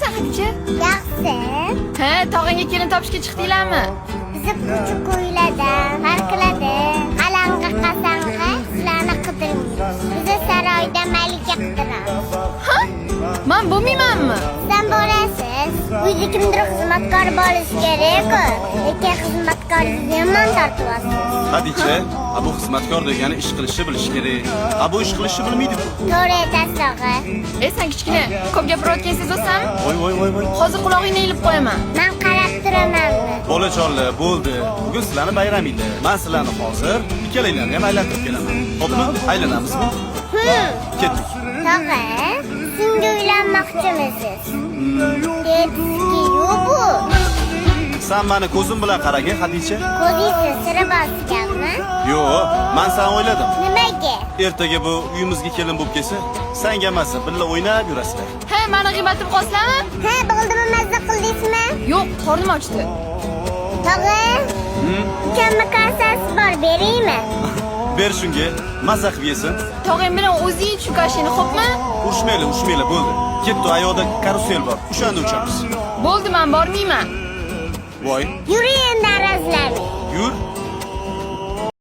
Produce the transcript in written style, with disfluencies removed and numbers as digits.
Qalaysan, Hadicha? Yaxshi. Ha, tog'angga kelin topishga chiqdinglarmi? Bizni ko'cha ko'ylarda, parklarda, alang'a qasang'a sizlarni qidirmaymiz. Bizni saroyda malika qidiramiz. Ha? Man bo'lmaymanmi? Sizdan borasiz. Uyda kimdir xizmatkor bo'lishi kerak-ku. Lekin xizmatkorni yomon tortyapsiz. Hadicha, a bu xizmatkor degani ish qilishni bilishi kerak. A bu ish qilishni bilmaydi-ku. To'g'ri aytasiz, tog'a. Ey, sen kichkina, ko'p gapirayotgan sezasanmi? Voy voy voy voy. Hozir qulog'ingni ilib qo'yaman. Man qarab turamanmi? Bolajonlar, bo'ldi. Bugun sizlarni bayraminglar. Men sizlarni hozir ikkalanglarni ham aylantirib kelaman. Xo'pmi? Aylanamizmi? Ketdik. Tog'a, senga uylanmoqchimisiz? Dedizki-yu bu. Sen meni ko'zim bilan qaragin, Hadicha. Ko'zingizni sira bosganmi? Yo'q, men seni o'yladim. Nimaga? Ertaga bu uyimizga kelin bo'lib kelsa, senga mazza birga o'ynab yurasizlar. Ha, mani g'iybatim qolsizlarmi? Ha, bo'ldimi, mazza qildingizmi? Yo'q, qornim ochdi. Tog'a, ukamni kasasi bor, beraymi? Ber shunga, mazza qilib yesin. Tog'ang bilan o'zing ich shu kashini, xo'pmi? Urushmaylar, urushmaylar, bo'ldi. Ketdi, ayoqda karusel bor. O'shanda uchamiz. Bo'ldi, man bormayman. Voy, Yuring endi, arazlamang. Yur.